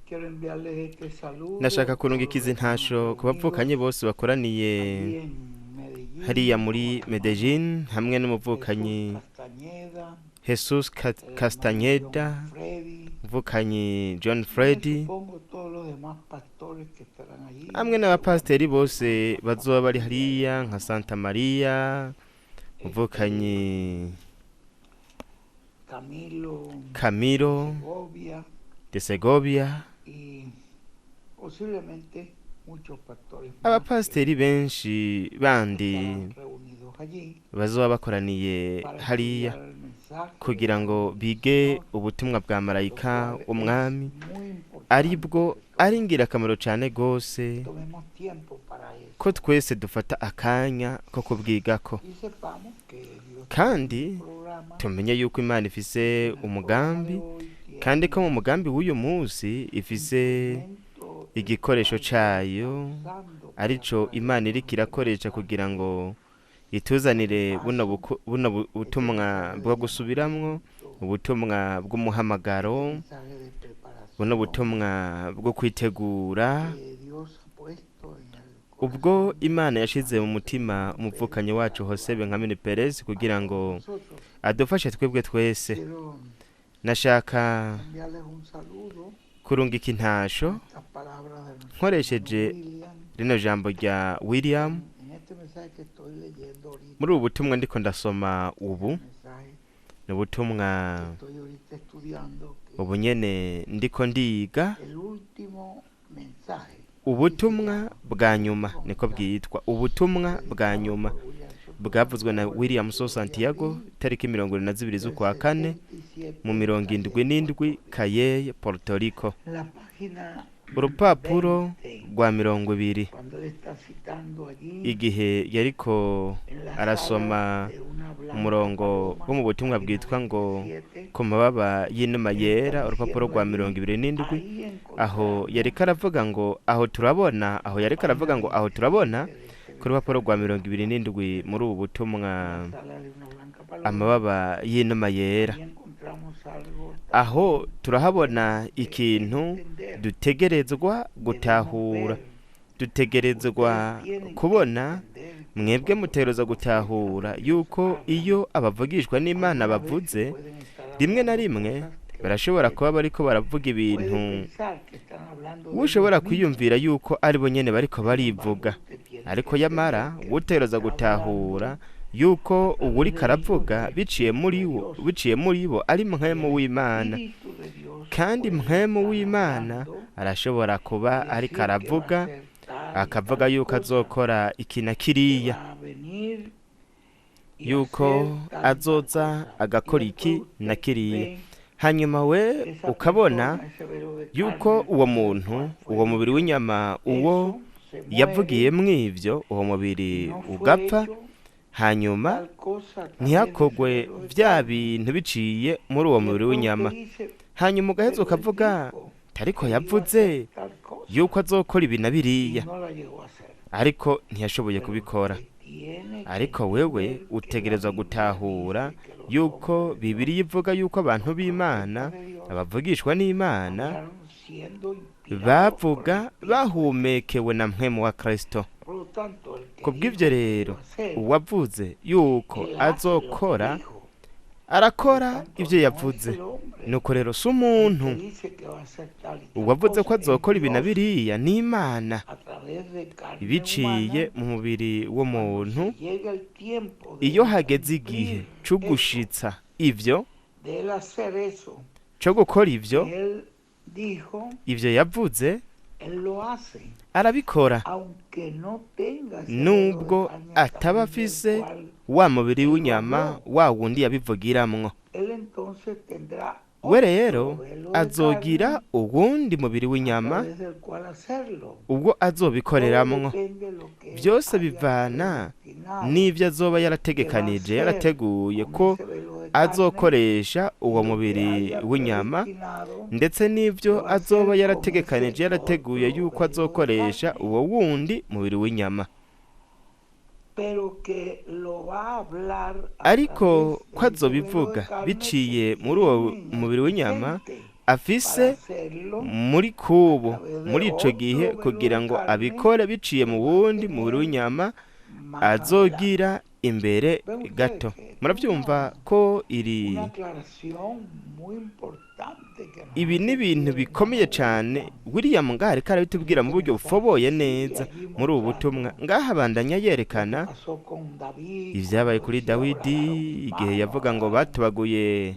Quiero enviarles este saludo Nashaka a todos kurungika los izi hermanos ntasho ku bavukanyi reunidos bose bakoraniye allí en Medellín, hariya como muri el hermano Medellín hamwe Jesús n'umuvukanyi Castañeda, Jesus el hermano John Castañeda, Freddy, umuvukanyi John y me Freddy supongo todos los demás pastores que estarán allí, hamwe n'abapasiteri seguramente bose hermano Santa bazoba bari María, el hariya nka hermano Santa Maria, umuvukanyi este, Camilo Camilo Segovia de Segovia, y posiblemente muchos pastores más que abapasiteri benshi bandi estarán reunidos allí bazoba bakoraniye para hariya estudiar el mensaje del kugira ngo ángel del bige Señor, ubutumwa bwa lo marayika cual es umwami, muy importante aribwo que ari todos ingirakamaro cane gose tomemos tiempo para ko eso twese dufata akanya ko kubwigako, y sepamos que Dios tiene un kandi programa tumenye yuko Imana ifise y en el programa de umugambi, hoy kandi ko tiene mu mugambi w'uyu munsi ifise instrumento el igikoresho cual Dios está cayo usando para arico Imana iriko traernos este irakoresha mensaje kugira de ngo ituzanire buno paso, buno este butumwa mensaje de bwo gusubiramwo, llamamiento, ubutumwa este bw'umuhamagaro, mensaje de buno preparación butumwa bwo kwitegura, que Dios ha puesto en el ubwo corazón de Imana nuestro yashize mu hermano José mutima Benjamín umuvukanyi Pérez para wacu Jose Benjamini ayudarnos Perez a kugira todos ngo nosotros. adufashe twebwe twese. Quiero Nashaka enviarles un saludo kurungika intasho con estas palabras de nuestro hermano nkoresheje William rino jambo rya William en este mensaje que estoy leyendo muri ahorita, ubu butumwa ndiko ndasoma este ubu, mensaje ni ubutumwa que estoy ahorita estudiando, que ubu nyene ndiko ndiga, el último mensaje, así se ubutumwa llama, bwa el nyuma último niko mensaje bwitwa, ubutumwa bwa predicado nyuma por Williamson bwavuzwe na Santiago el William So 22 de Santiago abril tariki 22 del z'ukwa kane mu 77 en mirongo Cayey, indwi Puerto n'indwi Rico. Cayey, Puerto Rico. La página Urupapuro 20, rwa 20, cuando él está citando allí igihe yariko en la sala arasoma de una blanca umurongo paloma, wo mu butumwa página bwitwa ngo 27, ku mababa y'inuma él está yera, urupapuro diciendo rwa allí, 27, ahí aho encontramos yariko aravuga ngo aho turabona, aho yariko página aravuga ngo aho turabona 27 de este ku rupapuro mensaje rwa 27 muri ubu en butumwa la sala de una blanca paloma, amababa y'inuma yera, ahí encontramos algo aho también que turahabona tenemos que ikintu entender, dutegerezwa debemos gutahura, ver. dutegerezwa Ustedes tienen que kubona, entender que mwebwe cuando los mutegerezwa profetas gutahura de Dios yuko hablan, iyo abavugishwa n'Imana algunas veces bavuze, pueden estar rimwe na hablando rimwe cosas que barashobora usted kuba bariko baravuga puede ibintu pensar que están hablando de ushobora ellos mismos. kwiyumvira yuko ari bo nyene bariko Sin embargo, barivuga, usted tiene que ariko yamara entender que el que utegerezwa está hablando gutahura yuko a través uwuriko de ellos aravuga es biciye muri Espíritu de wo, Dios. biciye muri bo ari Y mpwemu el w'Imana, Espíritu de Dios kandi puede mpwemu estar w'Imana hablando arashobora kuba y ariko decir que va a aravuga hacer tal y akavuga tal yuko cosa, azokora iki na que kiriya, va a venir y yuko hacer tal y tal azoza cosa. Y agakora después iki na usted kiriya, ve hanyuma we esa ukabona persona, ese velo de yuko carne a uwo través del muntu, cual fue uwo mubiri dicho w'inyama, uwo eso, se yavugiye muere mw'ivyo, uwo y mubiri no fue ugapfa, hecho hanyuma tal cosa a través de ese ntihakogwe velo de vya carne. bintu biciye muri uwo Y mubiri después w'inyama, usted dice, hanyuma ugaheza pero él ukavuga dijo ariko que iba a yavuze hacer tal cosa yuko azokora ibi na y biriya, no la llegó a hacer. ariko ntiyashoboye Pero kubikora. usted tiene que Ariko wewe entender que la utegerezwa Biblia gutahura dice que los yuko hombres de Dios, Bibiliya ivuga yuko abantu los b'Imana, profetas de Dios, abavugishwa n'Imana, hablaron siendo inspirados por el bavuga Espíritu de Cristo. bahumekewe na mpwemu wa Kristo. Por lo tanto, el que Kubw'ivyo dijo que rero iba a hacer, uwavuze yuko él hace lo que azokora dijo. Por lo arakora tanto, ivyo no es yavuze. el hombre Nuko rero si el que umuntu dice que va a hacer tal y tal uwavuze ko cosa, es azokora ibi na Dios biriya ni Imana a través de carne biciye humana. mu mubiri Cuando w'umuntu. se llega el tiempo de Iyo él hageze igihe cumplir co eso, gushitsa ivyo, de él hacer eso, co gukora ivyo, que él dijo, ivyo yavuze él lo hace, arabikora, aunque no tenga ese velo de nubwo carne a ataba través del afise cual wa mubiri él lo w'inyama habló. wa wundi yabivugiramwo. Él entonces tendrá We otro rero velo de azogira carne uwundi mubiri a w'inyama través del cual hacerlo. ubwo Todo azobikoreramwo. depende de lo que él Vyose haya bivana predestinado n'ivyo azoba que va a yarategekanije, hacer yarateguye con ko ese velo de carne azokoresha y uwo lo que mubiri haya w'inyama, predestinado ndetse que n'ivyo va a azoba hacer con yarategekanije, ese yarateguye otro yuko velo de azokoresha carne, uwo wundi mubiri w'inyama, pero que lo va a hablar a ariko través ko de ese velo de azobivuga carne que biciye muri uwo tiene en el mubiri w'inyama presente. afise muri kubu muri ico gihe kugira ngo abikore biciye mu wundi mubiri w'inyama azogira imbere gato. Murabyumva ko iri ibi ni ibintu bikomeye cyane William ngaha ariko arabitubwira mu buryo bufoboye neza muri ubu butumwa. Ngaha abandanya yerekana ibyabaye kuri Dawidi igihe yavuga ngo batubaguye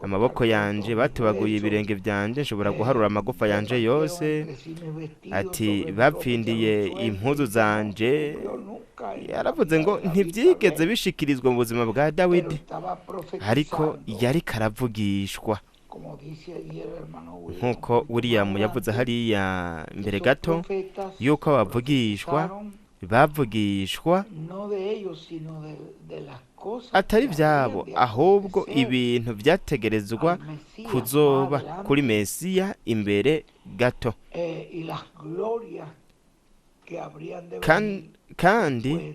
amaboko yanje, batubaguye ibirenge byanje, nshobora guharura amagufa yanje yose. Ati bapfindiye impuzu zanje. Yaravuze ngo ntibyigeze bishikirizwa mu buzima bwa Dawidi, ariko yari karavugishwa nk'uko William yavuze hariya mbere gato yuko abavugishwa bavugishwa atari byabo, ahubwo ibintu byategerezwa kuzoba kuri Mesiya imbere gato, kandi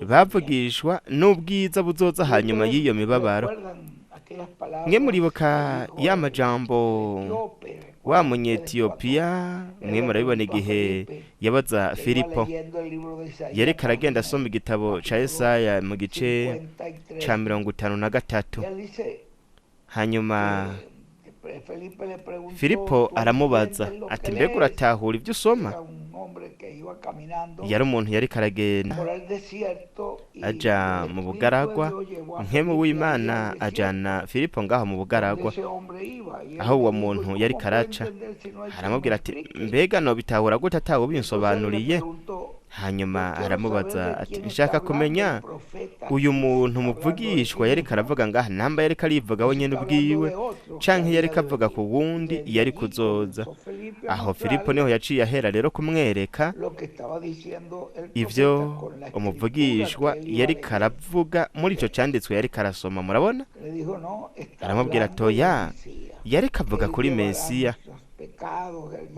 bavugishwa n'ubwiza buzoza hanyuma y'iyo mibabaro. Mwe muribuka ya majambo wa Munyetiyopiya, mwe murabibona igihe yabaza Filipo, yariko aragenda asoma igitabo ca Yesaya mu gice ca 53. Hanyuma Filipo aramubaza ati mbega uratahura ibyo usoma? Yari umuntu yariko aragenda aja mu bugaragwa, nkemu w'Imana ajana Filipo ngaho mu bugaragwa aho uwo muntu yari karaca, aramubwira ati mbega nobitahura gute atawe ubinsobanuriye? Hanyuma aramubaza ati nshaka kumenya uyu muntu muvugishwa yariko aravuga ngaha, namba yariko arivuga we nyene ubwiwe canke yariko avuga ku wundi yari kuzoza. Aho Filipo niho yaciye ahera rero kumwereka ivyo umuvugishwa yariko aravuga muri ico canditswe yariko arasoma. Murabona, aramubwira ati oya, yariko avuga kuri Mesiya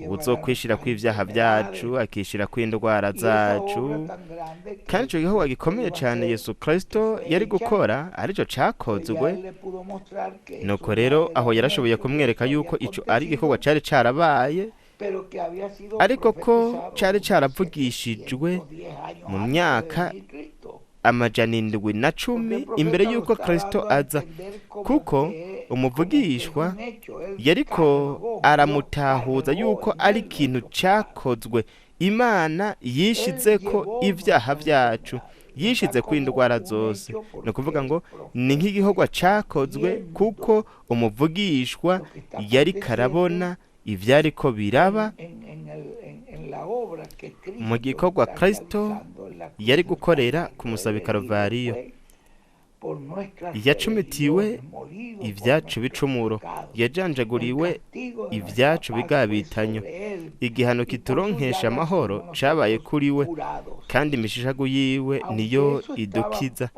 uzokwishira kw'ivyaha byacu, akishira kw'indwara zacu. Kandi ico gikorwa gikomeye cane Yesu Kristo yari gukora arico cakozwe. Nuko rero aho yarashoboye kumwereka yuko ico ari igikorwa cari carabaye, ariko ko cari caravugishijwe mu myaka 710 imbere y'uko Kristo aza, kuko umuvugishwa yariko aramutahuza yuko ari ikintu cakozwe Imana yishize ko ibyaha byacu, yishize ko indwara zose. Ni ukuvuga ngo ni nk'igikorwa cakozwe kuko umuvugishwa yari karabona ivyariko biraba mu gikorwa Kristo yari gukorera ku musaba Karuvariyo. Yacumitiwe ibyacu bicumuro, yajanjaguriwe ibyacu bigabitanyo, igihano kituronkesha amahoro cabaye kuri we, kandi imishishago yiwe niyo idukiza.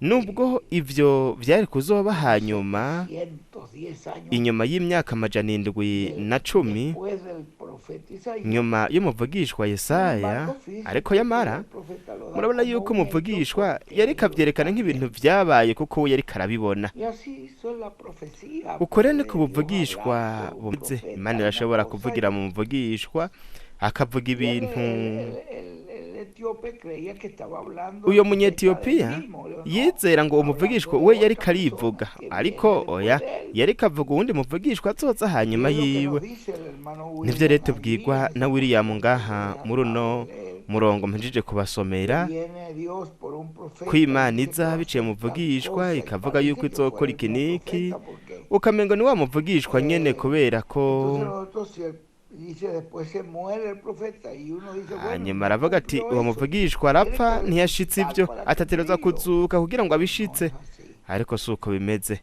Nubwo ivyo vyari kuzoba hanyuma, inyuma y'imyaka 710 nyuma y'umuvugishwa Yesaya, ariko yamara murabona yuko umuvugishwa yariko avyerekana nk'ibintu vyabaye kuko we yariko arabibona. Uko rero niko ubuvugishwa bumeze. Imana irashobora kuvugira mu muvugishwa akavuga ibintu. Uyo Munyetiyopiya yizera ngo umuvugishwa we yariko arivuga, ariko oya, yariko avuga uwundi muvugishwa azoza hanyuma yiwe. Nivyo rero tubwirwa na William ngaha muri uno murongo mpejije kubasomera, ko Imana iza biciye mu muvugishwa ikavuga yuko izokora iki n'iki, ukamengo ni wa muvugishwa nyene, kubera ko hanyuma aravuga ati uwo muvugishwa arapfa ntiyashitse ibyo atategerezwa kuzuka kugira ngo abishitse, ariko si uko bimeze.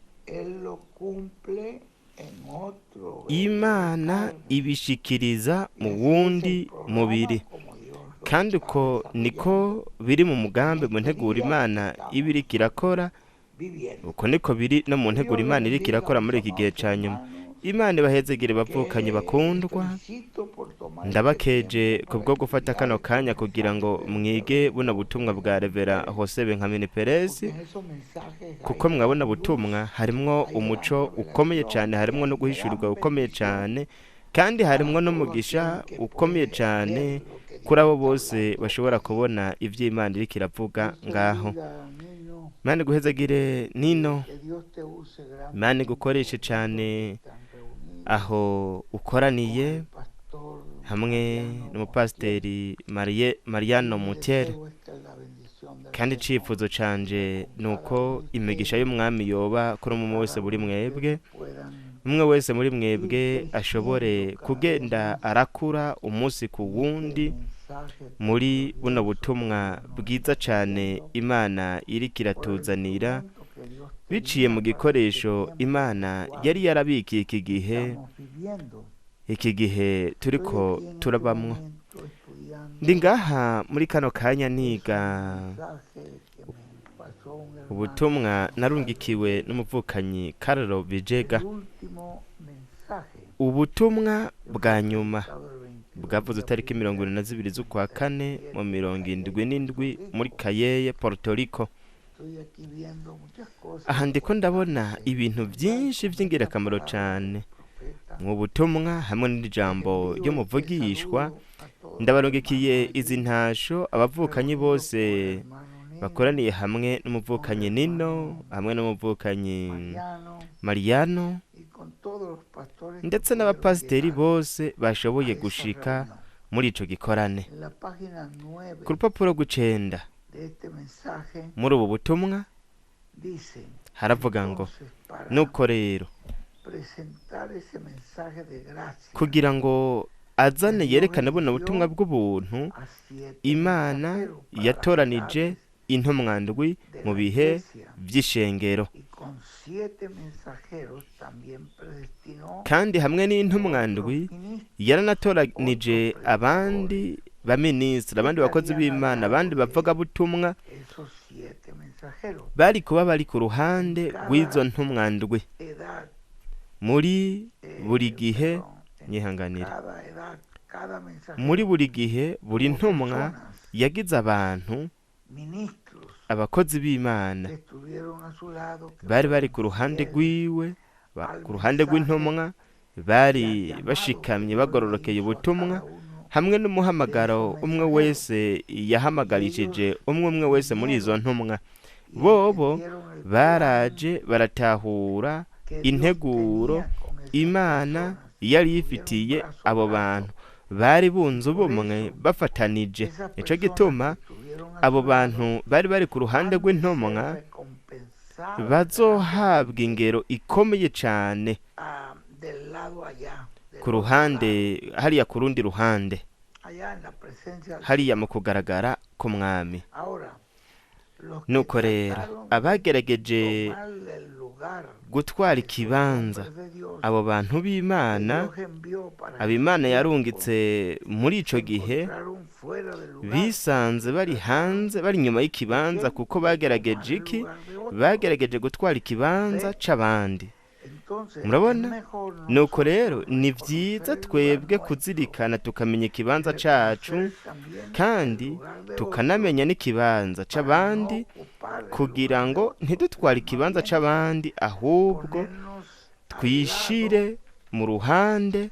Imana ibishikiriza mu wundi mubiri, kandi uko niko biri mu mugambi mu nteguro Imana iba iriko irakora. Uko niko biri no mu nteguro Imana iriko irakora muri iki gihe ca nyuma. Imana ibahezegere bavukanye bakundwa. Ndabakeje kubwo gufata kano kanya kugira ngo mwige buno butumwa bwa Revera Jose Benjamin Perez, kuko mwabona butumwa harimwo umuco ukomeye cyane, harimwo no guhishurirwa gukomeye cyane, kandi harimwo n'umugisha ukomeye cyane kuri abo bose bashobora kubona ibyo Imana iriko iravuga ngaho. Imana iguhezagire Nino, Imana igukoreshe cyane aho ukoraniye hamwe n'umupasiteri Mariano Mutiere. Kandi icifuzo canje ni uko imigisha y'umwami yoba kuri umwe wese muri mwebwe, umwe wese muri mwebwe ashobore kugenda arakura umunsi ku wundi muri buno butumwa bwiza cyane Imana iriko iratuzanira biciye mu gikoresho Imana yari yarabikiye iki gihe, iki gihe turiko turabamwo. Ndi ngaha muri kano kanya niga ubutumwa narungikiwe n'umuvukanyi Carlo Bijega, ubutumwa bwa nyuma bwavuze itariki 22 z'ukwa kane mu 77 muri Kayeye, Puerto Rico. Aha ndiko ndabona ibintu byinshi by'ingirakamaro cyane mu butumwa hamwe n'ijambo ry'umuvugishwa. Ndabarungikiye izi ntasho abavukanyi bose bakoraniye hamwe n'umuvukanyi Nino, hamwe n'umuvukanyi Mariano, ndetse n'abapasiteri bose bashoboye gushika muri ico gikorane. Ku rupapuro rw'icenda muri ubu butumwa haravuga ngo: nuko rero kugira ngo azane yerekane buno butumwa bw'ubuntu, Imana yatoranije intumwa ndwi mu bihe vy'ishengero, kandi hamwe n'intumwa ndwi yaranatoranije abandi baminisitiri, abandi bakozi b'Imana, abandi bavugabutumwa bari kuba bari ku ruhande rw'izo ntumwa ndwi muri buri gihe. Nyihanganira, muri buri gihe buri ntumwa yagize abantu abakozi b'Imana bari bari ku ruhande rwiwe, ku ruhande rw'intumwa, bari bashikamye bagororokeye ubutumwa hamwe n'umuhamagaro umwe wese yahamagarishije umwe umwe wese muri izo ntumwa. Bobo baraje baratahura integuro Imana yari ifitiye abo bantu bari bunze ubumwe bafatanije. Nico gituma abo bantu bari bari ku ruhande rw'intumwa bazohabwa ingero ikomeye cyane ku ruhande hariya, ku rundi ruhande hariya mu kugaragara k'umwami. Nuko rero abagerageje gutwara ikibanza abo bantu b'Imana, ab'Imana yarungitse muri ico gihe, bisanze bari hanze, bari inyuma y'ikibanza, kuko bagerageje iki? Bagerageje gutwara ikibanza c'abandi. Murabona? Nuko rero ni vyiza twebwe kuzirikana tukamenya ikibanza cacu, kandi tukanamenya n'ikibanza c'abandi, kugira ngo ntidutware ikibanza c'abandi, ahubwo twishire mu ruhande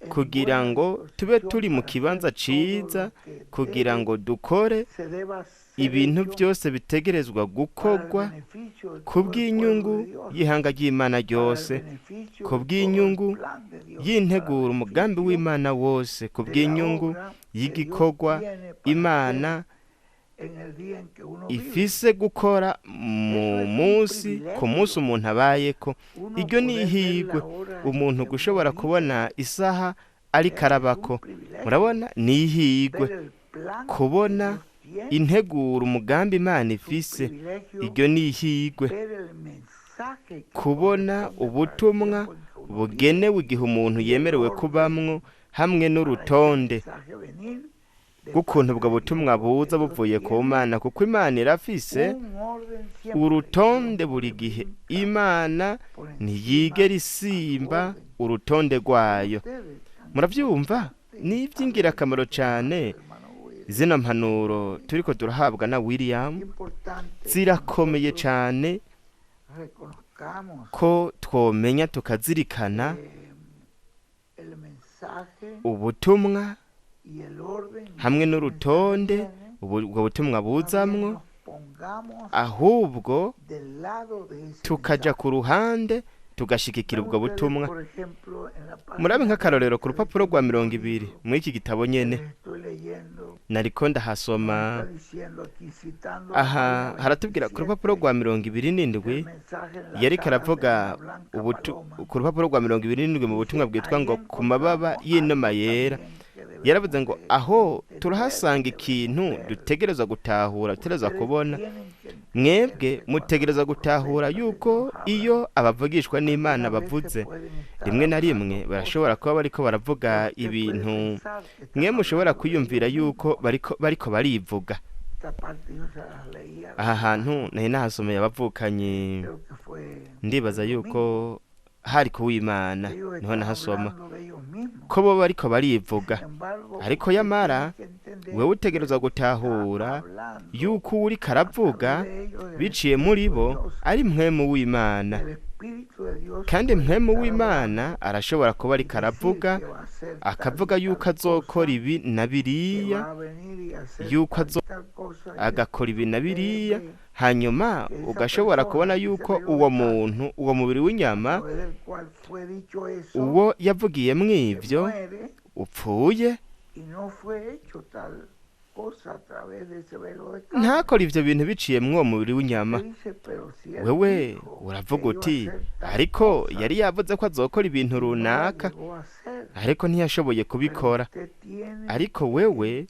kugira ngo tube turi mu kibanza ciza, kugira ngo dukore ibintu byose bitegerezwa gukorwa kubw'inyungu y'ihanga ry'Imana ryose, kubw'inyungu y'integura umugambi w'Imana wose, kubw'inyungu y'igikorwa Imana ifise gukora mu munsi ku munsi umuntu abayeko. Iryo ni ihirwe umuntu gushobora kubona isaha ariko arabako. Murabona, ni ihirwe kubona integura umugambi Imana ifise. Iryo ni ihirwe kubona ubutumwa bugenewe igihe umuntu yemerewe kubamwo, hamwe n'urutonde bw'ukuntu ubwo butumwa buza buvuye ku Mana, kuko Imana irafise urutonde buri gihe. Imana ntiyigera isimba urutonde rwayo. Murabyumva, ni iby'ingirakamaro cyane. Zino mpanuro turiko turahabwa na William zirakomeye cyane ko twomenya tukazirikana ubutumwa hamwe n'urutonde ubwo butumwa buzamwo, ahubwo tukaja ku ruhande tugashigikira ubwo butumwa. Murabe nk'akarorero ku rupapuro rwa 20 muri iki gitabo nyene nariko ndahasoma. Aha haratubwira ku rupapuro rwa 27, yariko aravuga ku rupapuro rwa 27 mu butumwa bwitwa ngo ku mababa y'inuma yera. Yaravuze ngo aho turahasanga ikintu dutegerezwa gutahura, dutegerezwa kubona. Mwebwe mutegerezwa gutahura yuko iyo abavugishwa n'Imana bavuze, rimwe na rimwe barashobora kuba bariko baravuga ibintu mwe mushobora kwiyumvira yuko bariko barivuga. Aha hantu nari nahasomeye abavukanyi, ndibaza yuko hari kuw'Imana niho nahasoma ko bo bariko barivuga. Ariko yamara wewe utegerezwa gutahura yuko uriko aravuga biciye muri bo ari mpwemu w'Imana, kandi mpwemu w'Imana arashobora kuba ariko aravuga, akavuga yuko azokora ibi na biriya, yuko agakora ibi na biriya, hanyuma ugashobora kubona yuko uwo muntu, uwo mubiri w'inyama, uwo yavugiye mw'ivyo upfuye, ntakora ivyo bintu biciye mw'uwo mubiri w'inyama. Wewe uravuga uti ariko yari yavuze ko azokora ibintu runaka, ariko ntiyashoboye kubikora. Ariko wewe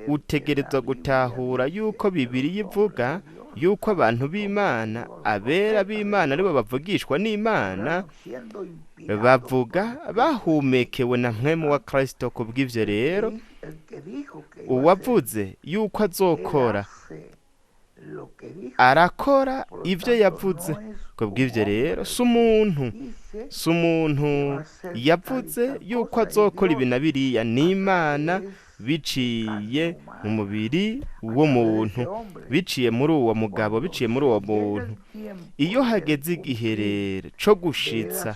utegerezwa gutahura yuko Bibiliya ivuga yuko abantu b'Imana, abera b'Imana, aribo bavugishwa n'Imana, bavuga bahumekewe na mpwemu wa Kristo. Kubw'ivyo rero uwavuze yuko azokora arakora ivyo yavuze. Kubw'ivyo rero si umuntu yavuze yuko azokora ibi na biriya, n'Imana biciye mu mubiri w'umuntu, biciye muri uwo mugabo, biciye muri uwo muntu. Iyo hageze igihe rero co gushitsa,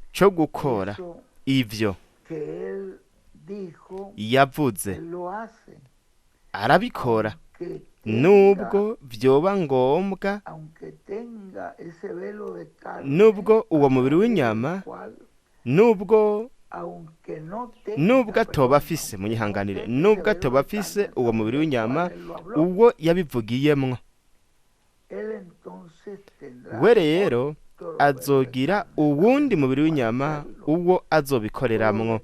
co gukora ivyo yavuze, arabikora, nubwo vyoba ngombwa, nubwo uwo mubiri w'inyama, nubwo atoba afise, munyihanganire, nubwo atoba afise uwo mubiri w'inyama uwo yabivugiyemwo, we rero azogira uwundi mubiri w'inyama uwo azobikoreramwo.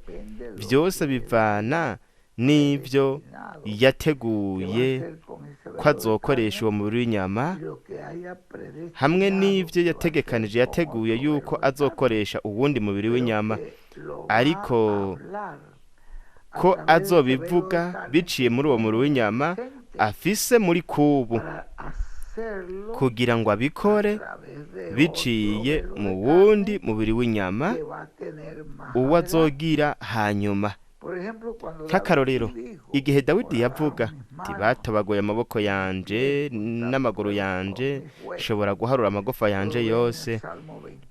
Vyose bivana n'ivyo yateguye ko azokoresha uwo mubiri w'inyama, hamwe n'ivyo yategekanije, yateguye yuko azokoresha uwundi mubiri w'inyama, ariko ko azobivuga biciye muri uwo mubiri w'inyama afise muri kubu, kugira ngo abikore biciye mu wundi mubiri w'inyama uwo azogira hanyuma. Nk'akarorero, igihe Dawidi yavuga ati batobaguye amaboko yanje n'amaguru yanje, nshobora guharura amagufa yanje yose.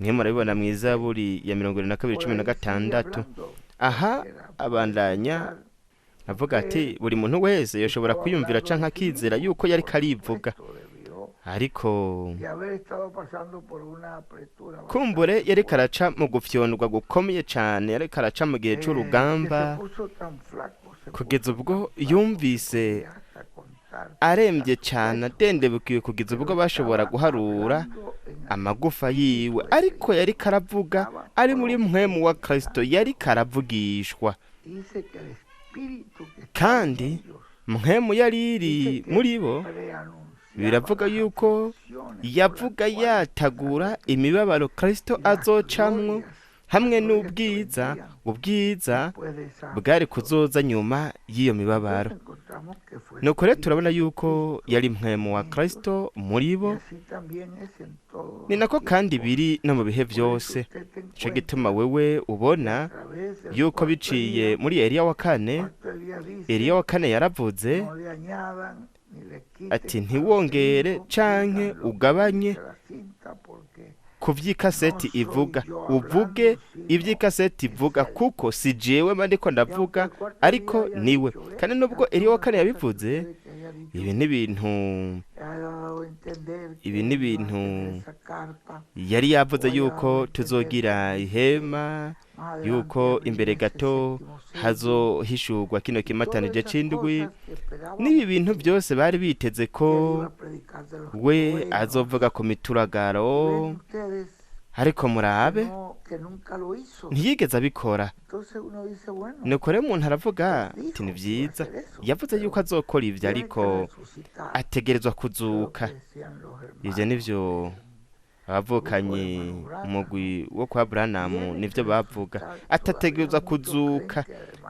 Mwe murabibona mu Izaburi ya 72:16. Aha abandanya avuga ati buri muntu wese yoshobora kwiyumvira canke akizera yuko yariko arivuga, ariko kumbure yariko araca mu gufyondwa gukomeye cane, yariko araca mu gihe c'urugamba, kugeza ubwo yumvise aremvye cane, adendebukiwe, kugeza ubwo bashobora guharura amagufa yiwe. Ariko yariko aravuga ari muri mpwemu wa Kristo, yariko aravugishwa, kandi mpwemu yari iri muri bo. Biravuga yuko yavuga yatagura imibabaro Kristo azocamwo, Hamwe n'ubwiza, ubwiza bwari kuzoza nyuma y'iyo mibabaro. Nuko rero turabona yuko yari mpwemu wa Kristo muri bo. Ni nako kandi biri no mu bihe byose. Nico gituma wewe ubona yuko biciye muri Eliya wa kane. Eliya wa kane yaravuze ati: "Ntiwongere canke ugabanye ku vy'ikaseti ivuga, uvuge ivy'ikaseti ivuga, kuko si jewe mba ndiko ndavuga, ariko niwe." Kandi nubwo Eliya wa kane yabivuze, ibi ni ibintu yari yavuze yuko tuzogira ihema, yuko imbere gato hazohishurwa kino kimatanije c'indwi, n'ibi bintu byose bari biteze ko we azovuga ku mituragaro. Ariko murabe, ntiyigeze abikora. Nuko rero umuntu aravuga ati: "Ni byiza, yavuze yuko azokora ibyo, ariko ategerezwa kuzuka." Ibyo nivyo abavukanyi umugwi wo kwa Branham nivyo bavuga, atategerezwa kuzuka.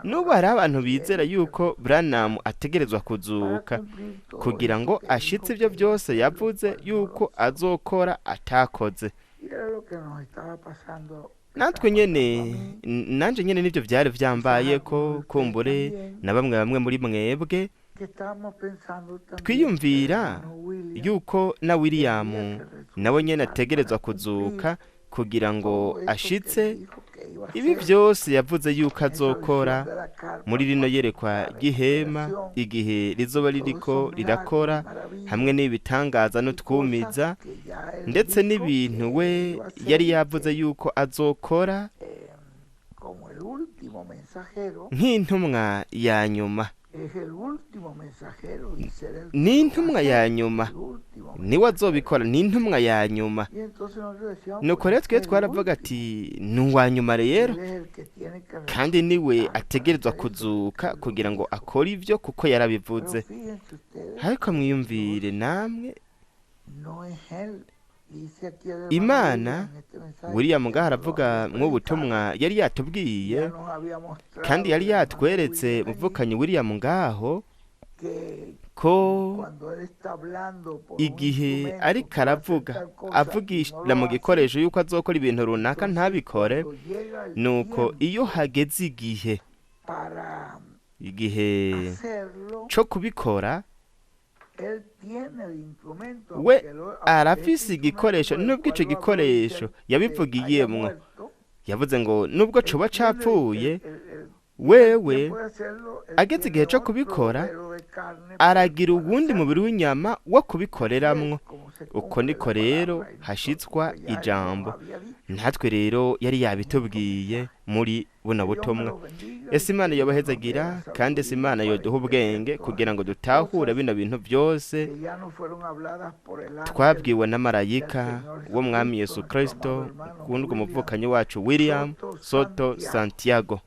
N'ubu hari abantu bizera yuko Branham ategerezwa kuzuka kugira ngo ashitse ibyo byose yavuze yuko azokora atakoze. Natwe nyene, nanje nyene, nivyo vyari vyambaye ko kumbure na bamwe bamwe muri mwebwe twiyumvira yuko na William nawe nyene ategerezwa kuzuka kugira ngo ashitse ibi byose yavuze yuko azokora muri rino yerekwa ry'ihema, igihe rizoba ririko rirakora, hamwe n'ibitangaza n'utwumiza, ndetse n'ibintu we yari yavuze yuko azokora nk'intumwa ya nyuma. Ni intumwa ya nyuma, niwe azobikora, ni intumwa ya nyuma. Nuko rero twe twaravuga ati: "Ni uwa nyuma rero, kandi niwe ategerezwa kuzuka kugira ngo akore ibyo, kuko yarabivuze." Ariko mwiyumvire namwe, Imana, William ngaho aravuga mw'ubutumwa yari yatubwiye kandi yari yatweretse, muvukanyi William ngaho, ko igihe ariko aravuga avugira mu gikoresho yuko azokora ibintu runaka ntabikore, nuko iyo hageze igihe co kubikora, we arafise igikoresho, nubwo ico gikoresho yabivugiyemwo yavuze ngo nubwo coba capfuye, wewe ageze igihe co kubikora aragira uwundi mubiri w'inyama wo kubikoreramwo. Uko niko rero hashitswa ijambo. Natwe rero yari yabitubwiye muri buno butumwa. Ese Imana yobahezagira, kandi ese Imana yoduha ubwenge kugira ngo dutahure bino bintu byose twabwiwe na marayika w'Umwami Yesu Kristo, kundwa umuvukanyi wacu William Soto Santiago.